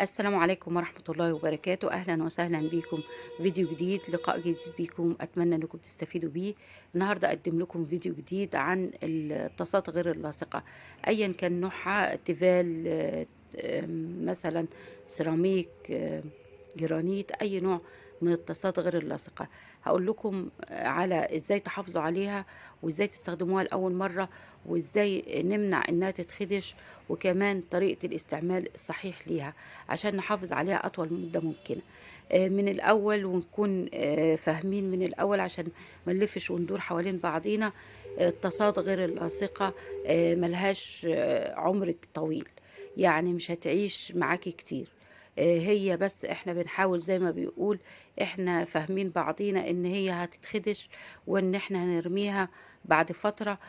السلام عليكم ورحمة الله وبركاته. أهلا وسهلا بكم، فيديو جديد، لقاء جديد بكم، أتمنى أنكم تستفيدوا بيه. النهاردة أقدم لكم فيديو جديد عن الطاسات غير اللاصقة، أيا كان نوعها، تيفال مثلا، سيراميك، جرانيت، أي نوع من الطاسات غير اللاصقة. هقول لكم على ازاي تحافظوا عليها وازاي تستخدموها لأول مرة وازاي نمنع انها تتخدش، وكمان طريقة الاستعمال الصحيح ليها عشان نحافظ عليها اطول مدة ممكنة من الاول، ونكون فاهمين من الاول عشان ما نلفش وندور حوالين بعضينا. الطاسات غير اللاصقة ملهاش عمر طويل، يعني مش هتعيش معاكي كتير. هي بس احنا بنحاول زي ما بيقول احنا فاهمين بعضينا ان هي هتتخدش وان احنا هنرميها بعد فترة،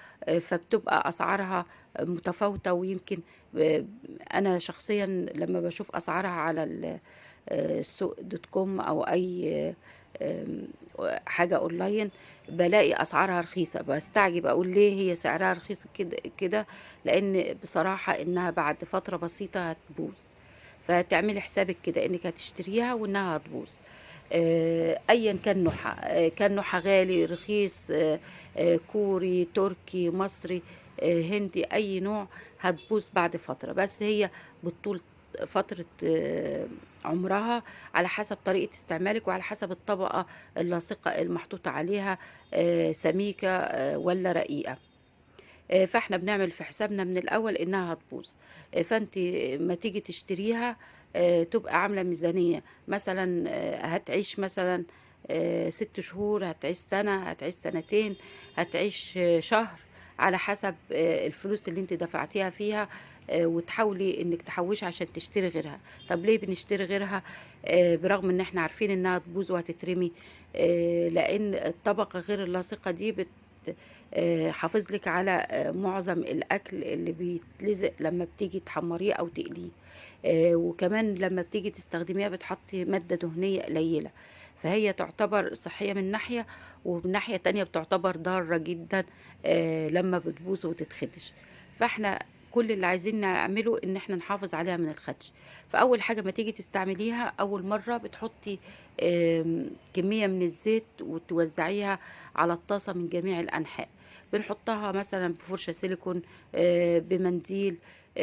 فبتبقى اسعارها متفاوتة. ويمكن انا شخصيا لما بشوف اسعارها على السوق dot com او اي حاجة اونلاين بلاقي اسعارها رخيصة، بستعجب اقول ليه هي سعرها رخيص كده كده، لان بصراحة انها بعد فترة بسيطة هتبوظ. فتعملي حسابك كده انك هتشتريها وانها هتبوظ، ايا كان نوعها، كان نوعها غالي رخيص، كوري تركي مصري، هندي، اي نوع هتبوظ بعد فترة. بس هي بتطول فترة عمرها على حسب طريقة استعمالك وعلى حسب الطبقة اللاصقة المحطوطة عليها، سميكة ولا رقيقة. فاحنا بنعمل في حسابنا من الاول انها هتبوظ. فانت ما تيجي تشتريها تبقى عامله ميزانية، مثلا هتعيش مثلا 6 شهور، هتعيش سنة، هتعيش سنتين، هتعيش شهر، على حسب الفلوس اللي انت دفعتيها فيها، وتحاولي انك تحوشي عشان تشتري غيرها. طب ليه بنشتري غيرها برغم ان احنا عارفين انها تبوظ وهتترمي؟ لان الطبقة غير اللاصقه دي حافظ لك على معظم الاكل اللي بيتلزق لما بتيجي تحمريه او تقليه، وكمان لما بتيجي تستخدميها بتحطي مادة دهنية قليلة، فهي تعتبر صحية من ناحية، ومن ناحية تانية بتعتبر ضارة جدا لما بتبوظ وتتخدش. فاحنا كل اللي عايزين نعمله ان احنا نحافظ عليها من الخدش. فاول حاجة ما تيجي تستعمليها اول مرة بتحطي كمية من الزيت وتوزعيها على الطاسة من جميع الانحاء. بنحطها مثلا بفرشة سيليكون، بمنديل،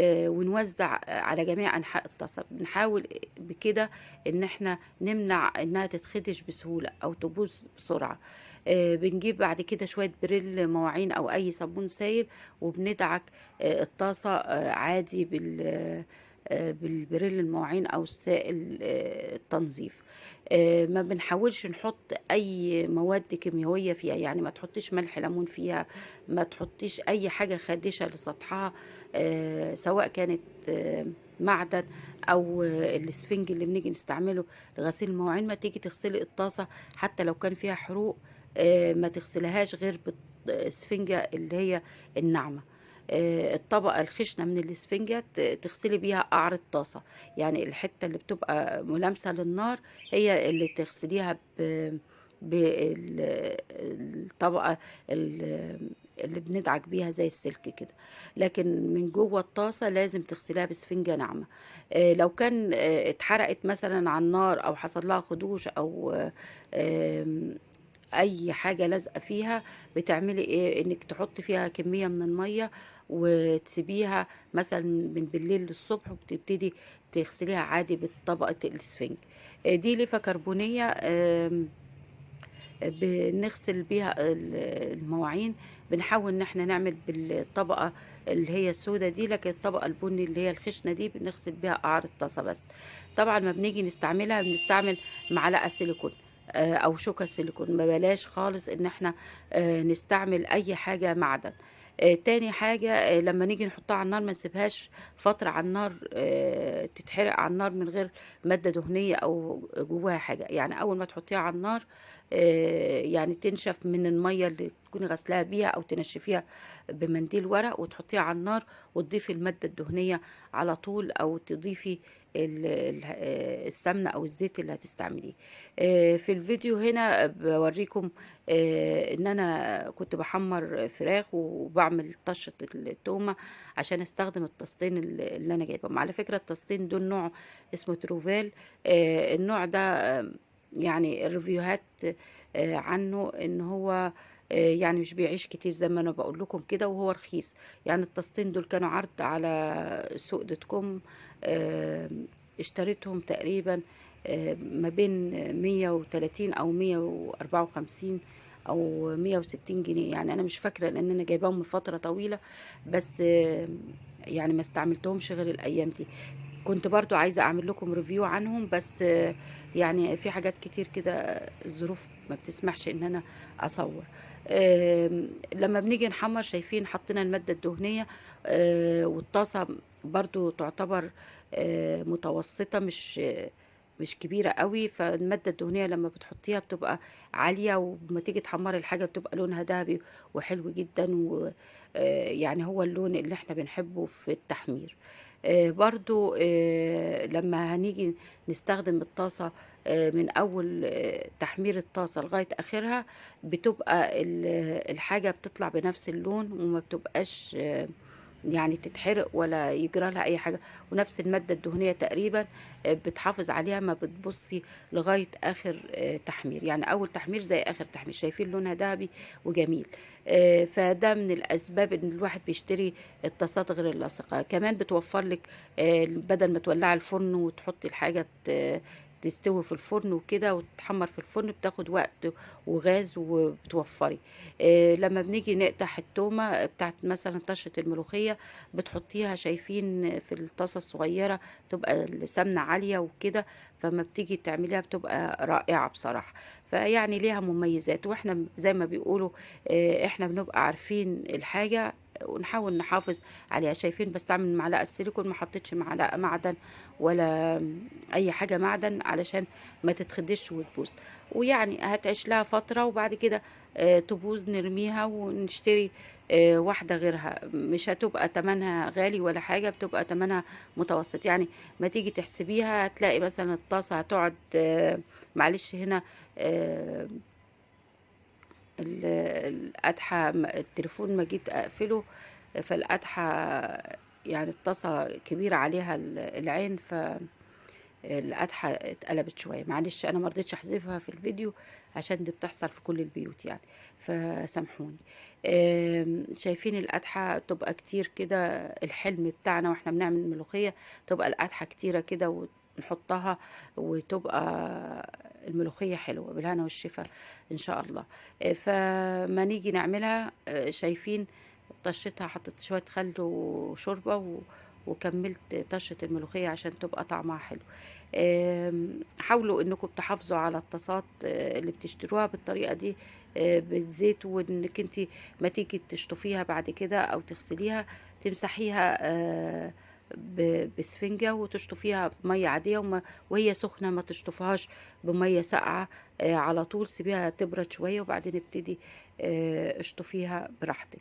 ونوزع على جميع انحاء الطاسة. بنحاول بكده ان احنا نمنع انها تتخدش بسهولة او تبوظ بسرعة. بنجيب بعد كده شوية بريل مواعين او اي صابون سايل وبندعك الطاسة عادي بالبريل المواعين او السائل التنظيف. ما بنحاولش نحط اي مواد كيميائية فيها، يعني ما تحطيش ملح ليمون فيها، ما تحطيش اي حاجة خادشه لسطحها، سواء كانت معدن او الاسفنج اللي بنيجي نستعمله لغسيل المواعين. ما تيجي تغسلي الطاسه حتى لو كان فيها حروق، ما تغسلهاش غير بالاسفنجه اللي هي الناعمة، الطبقة الخشنة من الاسفنجة تغسلي بيها قعر الطاسة، يعني الحتة اللي بتبقى ملامسة للنار هي اللي تغسليها بالطبقة اللي بندعك بيها زي السلك كده. لكن من جوه الطاسة لازم تغسليها باسفنجة ناعمة. لو كان اتحرقت مثلا على النار او حصل لها خدوش او اي حاجة لازقة فيها، بتعملي ايه؟ انك تحطي فيها كمية من المية وتسيبيها مثلا من بالليل للصبح، وبتبتدي تغسليها عادي بطبقة الاسفنج. دي ليفة كربونية بنغسل بيها المواعين. بنحاول ان احنا نعمل بالطبقة اللي هي السودة دي، لكن الطبقة البني اللي هي الخشنة دي بنغسل بيها قعر الطاسة بس. طبعا ما بنيجي نستعملها بنستعمل معلقة سيليكون او شوكة سيليكون، ما بلاش خالص ان احنا نستعمل اي حاجة معدن. تاني حاجة، لما نيجي نحطها على النار ما نسيبهاش فترة على النار، تتحرق على النار من غير مادة دهنية او جواها حاجة. يعني اول ما تحطيها على النار، يعني تنشف من المية اللي تكوني غسلاها بيها او تنشفيها بمنديل ورق وتحطيها على النار، وتضيفي المادة الدهنية على طول، او تضيفي السمنة او الزيت اللي هتستعمليه. في الفيديو هنا بوريكم ان انا كنت بحمر فراخ وبعمل طشه التومه عشان استخدم الطاستين اللي انا جايبهم. على فكرة الطاستين دول نوع اسمه تروفال. النوع ده يعني ال review هات عنه ان هو يعني مش بيعيش كتير زي ما انا بقول لكم كده، وهو رخيص. يعني الطاستين دول كانوا عرض على سوق dot com، اشتريتهم تقريبا ما بين 130 او 154 او 160 جنيه، يعني انا مش فاكره لان انا جايباهم من فترة طويلة، بس يعني ما استعملتهمش غير الايام دي. كنت برضو عايزه اعمل لكم review عنهم، بس يعني في حاجات كتير كده الظروف ما بتسمحش ان انا اصور. لما بنيجي نحمر شايفين حطينا المادة الدهنية، والطاسه برضو تعتبر متوسطه، مش كبيرة قوي، فالماده الدهنية لما بتحطيها بتبقى عالية، وما تيجي تحمري الحاجة بتبقى لونها ذهبي وحلو جدا، ويعني هو اللون اللي احنا بنحبه في التحمير. برضو لما هنيجي نستخدم الطاسة، من أول تحمير الطاسة لغاية آخرها بتبقى الحاجة بتطلع بنفس اللون، وما بتبقاش يعني تتحرق ولا يجرى لها اي حاجة، ونفس المادة الدهنية تقريبا بتحافظ عليها، ما بتبصي لغاية اخر تحمير، يعني اول تحمير زي اخر تحمير. شايفين لونها ذهبي وجميل. فده من الاسباب ان الواحد بيشتري الطاسات غير اللاصقه. كمان بتوفر لك بدل ما تولعي الفرن وتحطي الحاجة تستوي في الفرن وكده وتتحمر في الفرن، بتاخد وقت وغاز وبتوفري. لما بنيجي نقدح التومة بتاعت مثلا طشة الملوخية بتحطيها شايفين في الطاسة الصغيرة، تبقى السمنة عالية وكده، فما بتيجي تعمليها بتبقى رائعة بصراحة. فيعني ليها مميزات، واحنا زي ما بيقولوا احنا بنبقى عارفين الحاجة ونحاول نحافظ عليها. شايفين بستعمل معلقة السيليكون، ما حطيتش معلقة معدن ولا اي حاجة معدن علشان ما تتخدش وتبوظ، ويعني هتعيش لها فترة وبعد كده تبوظ نرميها ونشتري واحدة غيرها، مش هتبقى تمنها غالي ولا حاجة، بتبقى تمنها متوسط. يعني ما تيجي تحسبيها هتلاقي مثلا الطاسة هتقعد معلش هنا القدحة، التليفون ما جيت اقفله فالقدحة يعني الطاسة كبيرة عليها العين، فالقدحة اتقلبت شوية. معلش انا ما رضيتش احذفها في الفيديو عشان دي بتحصل في كل البيوت يعني، فسامحوني. شايفين القدحة تبقى كتير كده، الحلم بتاعنا واحنا بنعمل ملوخية تبقى القدحة كتيرة كده ونحطها وتبقى الملوخية حلوة بالهنا والشفا ان شاء الله. فما نيجي نعملها شايفين طشتها، حطيت شوية خل وشوربة وكملت طشة الملوخية عشان تبقى طعمها حلو. حاولوا انكم تحافظوا على الطاسات اللي بتشتروها بالطريقة دي بالزيت، وانك انت ما تيجي تشطفيها بعد كده او تغسليها تمسحيها بسفنجة وتشطفيها بمية عادية، وهي سخنة ما تشطفهاش بمية ساقعة، على طول سيبيها تبرد شوية وبعدين ابتدي اشطفيها براحتك.